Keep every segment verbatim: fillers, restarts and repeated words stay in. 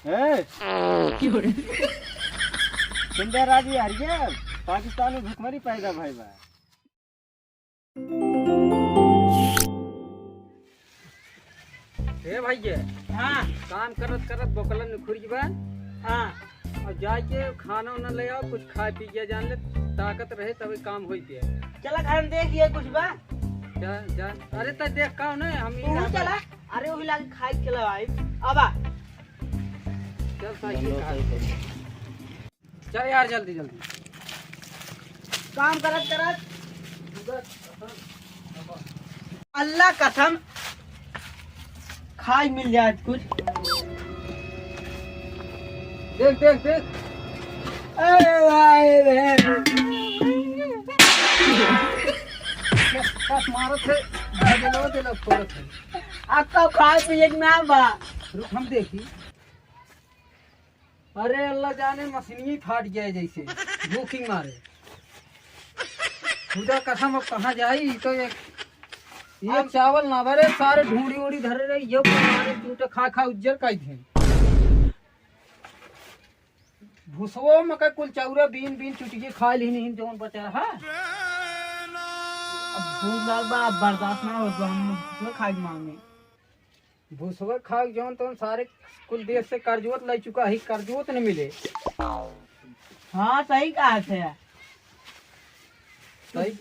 ए? सुंदर राजी हरिया, पाकिस्तान में भुखमरी पैदा भई बा। ए भैया, हाँ। काम करत करत बोकलन निखुर बा। हाँ। और जाके खाना उना ले आओ, कुछ खाए पी के जान ले, ताकत रहे तभी काम होई पे। चला घर में देख लिए कुछ बा। जा, जा। अरे त देख का नहीं, हम तू ही चला। अरे वही लाग खाए के खिलावाई। अब आ। चल साइकिल खा। चल यार, जल्दी, जल्दी। काम करत करत अल्लाह कसम खाए मिल जाए कुछ। देख, देख, देख। अरे भाई रे। बस मारत है, दिलो, दिलो, फोड़त है। अब तो खाए पिए के ना बा। रुक, हम देखी। अरे अल्लाह जाने मशीनिये फाट जाए जैसे भूखी मारे। खुदा कसम अब कहाँ जाई, ई तो एक, ये अब चावल ना भरे, सारे ढूंढी उड़ी धरे रही, ये मारे चूटे खा खा उज्जर काई थे। भुसवो में का कुल चौरा बीन बीन चुटिये खा ली नहीं जौन बचा रहा। अब भूख लाग बा, अब बर्दाश्त ना हो, तो हम भुसवा खाए के मांगे। भुसवा खाए जौन तौन सारे कुल देश से कर्जवत लै चुका है, कर्जवत न मिले। हाँ, सही कहा थे। सही।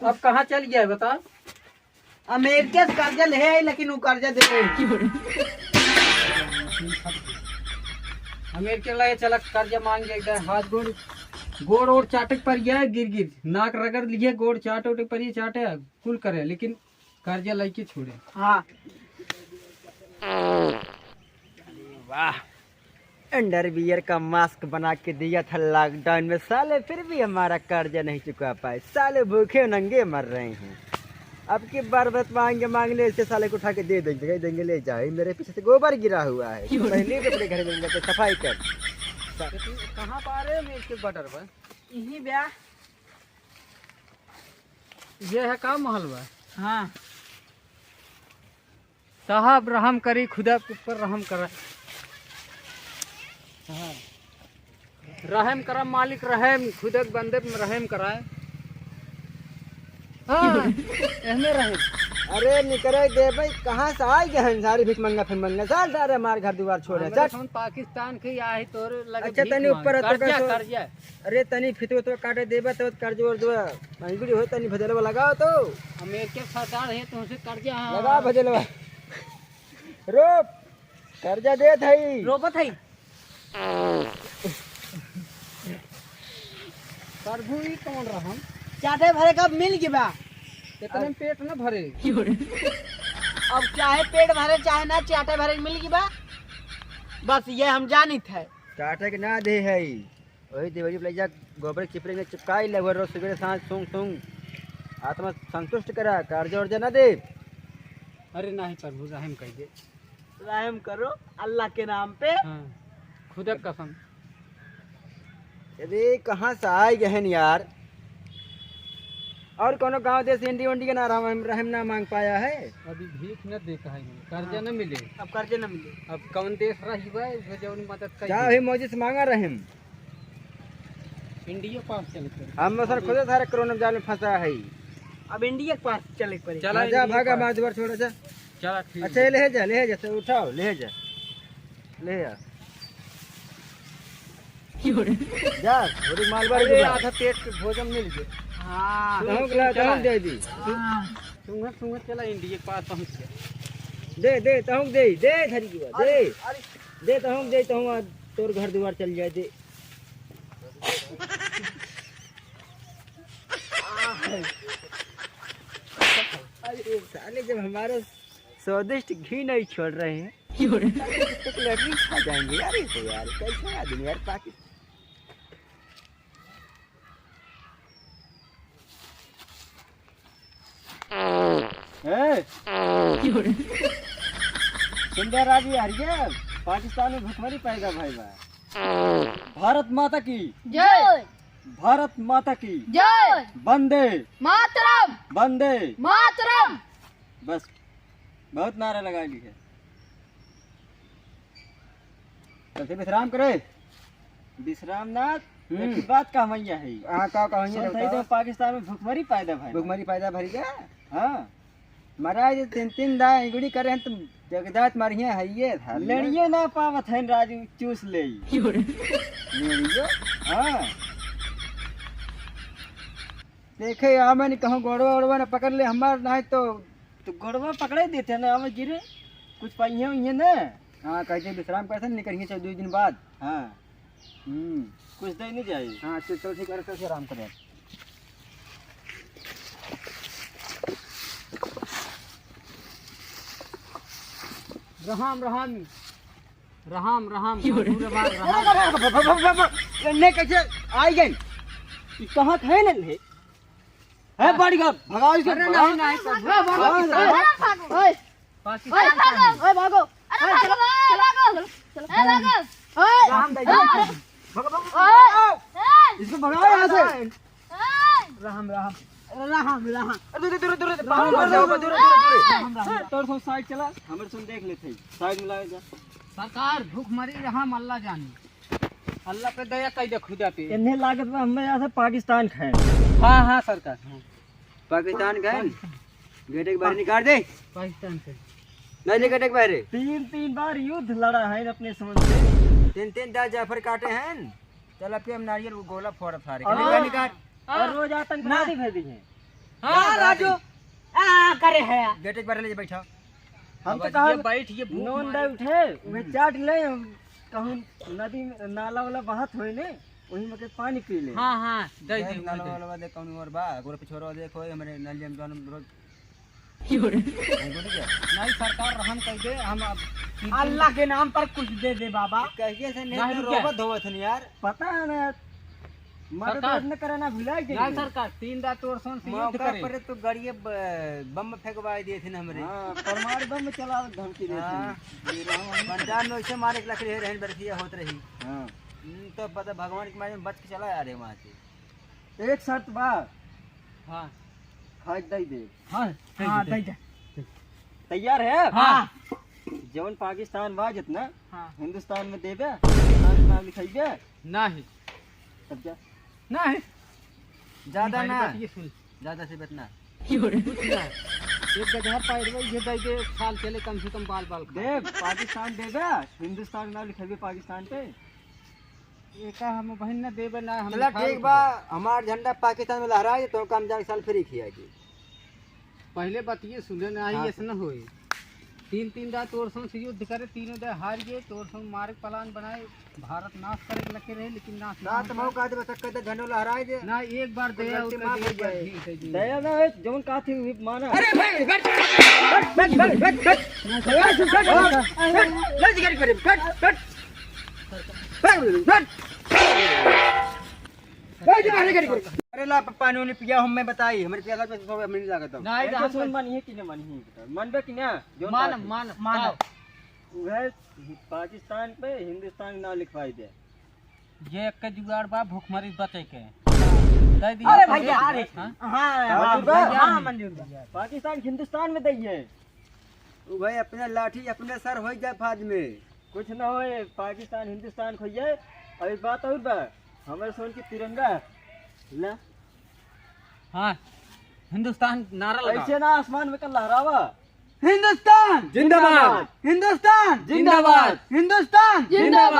अब कहाँ चल गया है बता? अमेरिका से कर्जा ले है, लेकिन वो कर्जा दे रहे। अमेरिका ले चला कर्जा मांग के एकदम हाथ गोड़, गोड़ ओड़ चाटक पर गया, गिर गिर नाक रगड़ लिए, गोड़ चाट उट पर ये चाटे, कुल करे, लेकिन कर्जा लइके छोड़े। हाँ। वाह, अंडरवियर का मास्क बना के दिया था लॉकडाउन में, साले फिर भी हमारा कर्जा नहीं चुका पाए, साले भूखे नंगे मर रहे हैं। अब की बार बस मांगे मांग ले, इससे साले को उठा के दे देंगे, कह देंगे ले जा, ये मेरे पीछे से गोबर गिरा हुआ है, क्यों? पहले ही अपने घर में जाके सफाई कर। कहाँ पा रहे हो मेरे के बटर पर? यही ब्याह। ये है का महल बा? हाँ। साहब रहम करी, खुदा के ऊपर रहम करा। हाँ। रहम करा मालिक रहम, खुदा के बंदे पे रहम कराए। हाँ, एहमे रहम। अरे निकरे दे भाई, कहाँ से आई गए हैं सारी भीख मंगा फिर मंगा? चल सारे हमार घर दुआर छोड़े, हमारे चल। हम पाकिस्तान के आई तोरे लगे अच्छा, भीख तनी मांगे। ऊपर रख, कर्जा, सो- कर्जा। अरे तनी फितवा तो काटे देबा तो कर्ज वर्ज दुआ। अंगुरी हो तनी भजलवा लगाओ तो। हम एक एक सरदार है तुमसे कर्जा, हाँ। लगा भजलवा। रोप, कर्जा देत हई। रोपत हई। प्रभु ई कौन रहन? चाटे भरे का मिल गया। इतने में पेट न भरे। अब चाहे पेट भरे चाहे ना, चाटे भरे मिल गया। बस ये हम जानित है। चाटे के ना दे हई। वही देवरी पे ले जा, गोबर के चिपरे में चिपकाई ले, रोज सुबेरे सांझ सूंघ सूंघ आत्मा संतुष्ट करा, कर्जा उर्जा ना दे। अरे नाही प्रभु, रहम कर दे। रहम करो अल्लाह के नाम पे। हाँ, खुदा कसम। अरे कहाँ से आए गए हैं यार? और कोनो गांव देश इंडी उंडी के ना रहम, रहम ना मांग पाया है। अभी भीख न दे कहा है, कर्जा हाँ। न मिले। अब कर्जे न मिले। अब कौन देश रही बा जो जौन मदद कर जा दे? अभी मौजी से मांगा रहम। इंडिया पास चले के। हम सर खुदे सारे कोरोना जाल में फंसा है। अब इंडिया के पास चले के पड़े। चला हाँ, जा, इंडिया भागा, पास। मार दीवार छोड़ा जा। चला, ठीक अच्छा, है। ये ले जा, ले जा, तो उठाओ, ले जा, ले जा। जा, थोड़ी मालबारी अरे, के ला। आधा पेट के भोजन मिल गए। हाँ। तहूँ के ला, चला। तहूँ दे दी। हाँ। सुंघत, सुंघत चला इंडिया के पास पहुँच गया। दे, दे, तहूँ दे, दे, धरी की बात, अरे, दे। अरे। दे, तहूँ दे, तहूँ आज तोर घर दुआर चल जाए, दे। अरे, साले जब हमारा स्वादिष्ट घी नहीं छोड़ रहे हैं, तो लैट्रिन खा जाएंगे यार, ये तो यार, कैसे आदमी यार, पाकि-, ए? सुंदर राजी हरिया, पाकिस्तान में भुखमरी पैदा भइल बा। भारत माता की जय। भारत माता की जय। वंदे मातरम। वंदे मातरम। बस, बहुत नारा लगा ली है। चलते विश्राम करे। विश्राम ना, हम्म। एक बात कहवैया है। हाँ, का कहवैया सुन, बताओ। तो पाकिस्तान में भुखमरी पैदा भइल। भुखमरी पैदा भइल का? हाँ। महाराज तीन तीन दा इंगुड़ी करे हैं, तुम जगदात मारिये है ये था। लड़ियो ना पावत है राजू, चूस ले। लड़ियो? हाँ। देखे, आ मैंने कहूँ गोड़वा ओड़वा ना पकड़ ले हमार, नहीं तो। तो गोड़वा पकड़े देते ना, अब गिरे, कुछ पाइये उइये ना। हाँ, कहते विश्राम करते, निकलिए चल दो दिन बाद। हाँ। हम्म। कुछ दे नहीं जाए। हाँ, चल, चल, ठीक है, चल, आराम कर। राम, राम। राम, राम, क्यों रे? प्रभु राम, राम। नहीं, कैसे आई गई? ये कहाँ थे ना ले? है बॉडीगार्ड, भगाओ इसे, अरे भगाओ। नहीं, नहीं, प्रभु। भगाओ, भगाओ। अरे भागो। ओए, पाकिस्तान ओए, का भागो, है। ओए, भागो। अरे ओए, भागो, चलो, ओए, चलो। भागो। चलो, ए, भागो। ओए, राम भाई, ओए, भागो, भागो, ओए, भागो। ओए। इसको भगाओ यहाँ से। ओए। राम, राम। राम, राम। अरे, दूर, दूर, दूर, दूर, बाहर मत जाओ, दूर, दूर, दूर, दूर। राम, राम। तोर सो साइड चला, हमरे सुन देख लेते हैं। साइड में लाए जा। सरकार, भूख मरी, राम अल्लाह जानी। अल्लाह पे दया कई दे खुदा पे। इन्हें लागत बा हमें यहाँ से पाकिस्तान खाए। हाँ, हाँ, सरकार, हाँ। पाकिस्तान गए, गेटे के बाहर निकाल दे। पाकिस्तान से। नहीं, नहीं, गेटे के बाहर। तीन, तीन बार युद्ध लड़ा है अपने समझ से। तीन, तीन दांत जाफर काटे हैं। चल, अब हम नारियल को गोला फोड़ फाड़ के और निकाल, निकाल। और रोज आतंकवादी ना। भेजी हैं। हाँ, राजू। आ, करे है। गेटे के बाहर ले जा, बैठा। हम अब तो ये कहा बैठ, ये भूख नोन मारे। दे उठे, वह हम्म। चाट ले, हम कहूँ नदी में नाला वाला बहत होए ने, वही में के पानी पी ले। हाँ, हाँ, दे दे, दे, नाला दे। वाला दे, कौन और बा, गोर पिछोरो देखो, हमरे नलिया में जौन रोज क्यों रे? नहीं, बोले क्या? नहीं, सरकार रहम कर दे, हम अब अल्लाह के नाम पर कुछ दे दे बाबा। कहिए से नहीं नहीं, तो रुक जा। रोबत धोवत हन यार। पता है ना, मदद सरकार। न करे ना भुला के। नहीं सरकार, तीन रात तोर सोन से युद्ध मौका करे। पर तो गड़िए ब-, बम फेंकवाए दिए थे ना हमरे। हाँ, परमाणु बम चलावे के धमकी देते हाँ। हैं। ये रहो हम पंजाब में वैसे मारे के लकड़ी है, रहन बरसिया होत रही। हाँ। हम्म, तो पता भगवान की मारे में बच के चला आ रहे वहाँ से। एक शर्त बा। हाँ। खाए दे दे। हाँ, हाँ, दे दे। दे दे। तैयार है? हाँ। जौन पाकिस्तान बा जितना हाँ। हिंदुस्तान में देबे, हिंदुस्तान में नाम लिखाइबे? नहीं। तब जा। नहीं। ज्यादा तुम्हारी ना। बात ये सुन। ज्यादा से बतना। कुछ ना। एक गधा पैरवा ये दे दे, साल चले कम से कम बाल बाल खा। देब, पाकिस्तान देबे, हिंदुस्तान ना लिखबे पाकिस्तान पे। ये का हम बहिन ना देबे ना, हम चला खाए ठीक बा, के। हमार झंडा पाकिस्तान में लहराए, तो काम जाके साल फ्री खिया के। पहले बात ये सुने ना, हाँ। ये ऐसा ना होए। तीन, तीन दांत तोर संग से युद्ध करे, तीनों दांत हार गए, तोर संग मारे प्लान बनाए, भारत नाश करे के लगे रहे, लेकिन नाश ना सात होता। मौका दे, बस कह दे, झंडो लहराए दे। ना, एक बार कोई दया गलती और माफ कर हो दे, एक बार जाए। ठीक है जी। दया ना है, जौन कहा थी, वही माना। अरे भाई, हट, हट, हट, हट, हट, हट। हट, हट, हट, हट। अरे ला, प-, पानी उनी पिया, हमें बताई, हमरे प्याला पे सब हमने लागत है। नहीं, ऐसे हम सुन, मानिए कि ना मानिए, बता। मानबे कि ना? जौन मान, बात है। मान, मान। हाँ। वह पाकिस्तान पे हिंदुस्तान ना लिखवाई दे। ये एक के जुगाड़ बा, भूखमरी बचे के। दे दिया अरे तो भैया, दे अरे। दिया। हाँ? हाँ, हाँ, हाँ, मंजूर बा? भैया, हाँ, मंजूर बा। पाकिस्तान हिंदुस्तान में दई है। ओ भाई, अपने लाठी, अपने सर होई जाए फाज में। कुछ ना होए, पाकिस्तान, हिंदुस्तान खोइए। और एक बात और बा, हमारे सोन की तिरंगा, ला। हाँ, हिंदुस्तान नारा लगा। ऐसे ना आसमान में कर लहरावा। हिंदुस्तान जिंदाबाद। हिंदुस्तान जिंदाबाद। हिंदुस्तान जिंदाबाद।